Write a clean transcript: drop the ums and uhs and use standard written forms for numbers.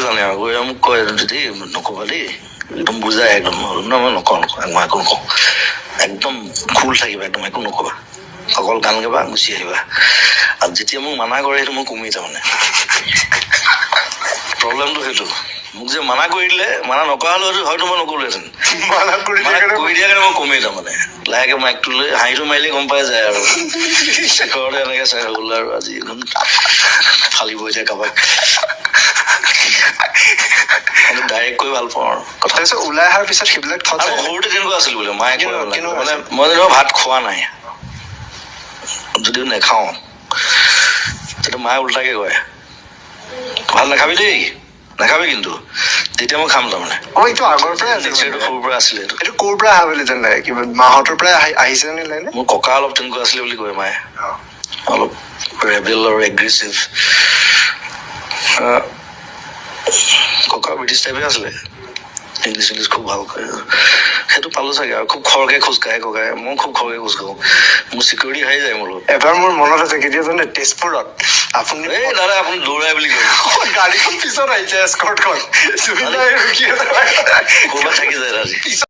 জানে আৰু গৈ মোক কয়, "দেই, নক'বা দেই।" একদম বুজাই একদম, "ন, মই নকওঁ, নকওঁ, মই একো নকওঁ। একদম কুল থাকিবা, একদম একো নক'বা, অকল গান গাবা, গুচি আহিবা।" আৰু যেতিয়া মোক মানা কৰে, সেইটো মই কমি তাৰমানে প্ৰব্লেমটো সেইটো। মোক যে মানা কৰি দিলে, মানা নকৰা হ'লে হয়তো মই নক'লোহেঁতেন। মানা কৰি মানা দিয়াৰ কাৰণে কৰি দিয়াৰ কাৰণে মই কমেই তাৰমানে। লাহেকে মাইকটো লৈ হাঁহিটো মাৰিলে গম পাই যায় আৰু ঘৰতে এনেকে চাই গ'ল আৰু আজি একদম ফালিব এতিয়া কাৰোবাক। ডাইৰেক্ট কৈ ভাল পাওঁ আৰু কথা। তাৰপিছত ওলাই অহাৰ পিছত সেইবিলাক থটছ আৰু সৰুতে তেনেকুৱা আছিল বোলে, মায়ে কয়। মানে কেনেকুৱা মানে আছিল? মই যেনিবা ভাত খোৱা নাই, যদিও নাখাওঁ, তেতিয়া মায়ে উল্টাকে কয়, "ভাত নাখাবি দেই, নাখাবি কিন্তু।" তেতিয়া মই খাম তাৰমানে। অ, এইটো আগৰ পৰাই আছিল এইটো মানে। সৰুৰ পৰা আছিলে এইটো। এইটো ক'ৰ পৰা অহা বুলি যেন লাগে? কিবা মাহঁতৰ পৰাই আহিছে নে লাগে? মোৰ ককা অলপ তেনেকুৱা আছিলে বুলি কয় মায়ে, অলপ ৰেবেল আৰু এগ্ৰেছিভ। ককা ব্ৰিটিছ টাইপে আছিলে, ইংলিছ ইংলিছ খুব ভাল কয়। সেইটো পালো চাগে। আৰু খুব খৰকে খোজকাঢ়ে ককাই, মই খুব খৰকে খোজকাঢ়ো, মোৰ চিকিউৰিটি হাৰি যায় মোৰ লগত। এবাৰ মোৰ মনত আছে, কেতিয়া জানে? তেজপুৰত আপুনি "এই দাদা, আপুনি দৌৰাই" বুলি কয়। গাড়ীখন পিছত আহিছে, এস্কৰ্টখন, জুবিন দাই ৰখি আছে। ক'ৰবাত থাকি যায় আজি। পিছত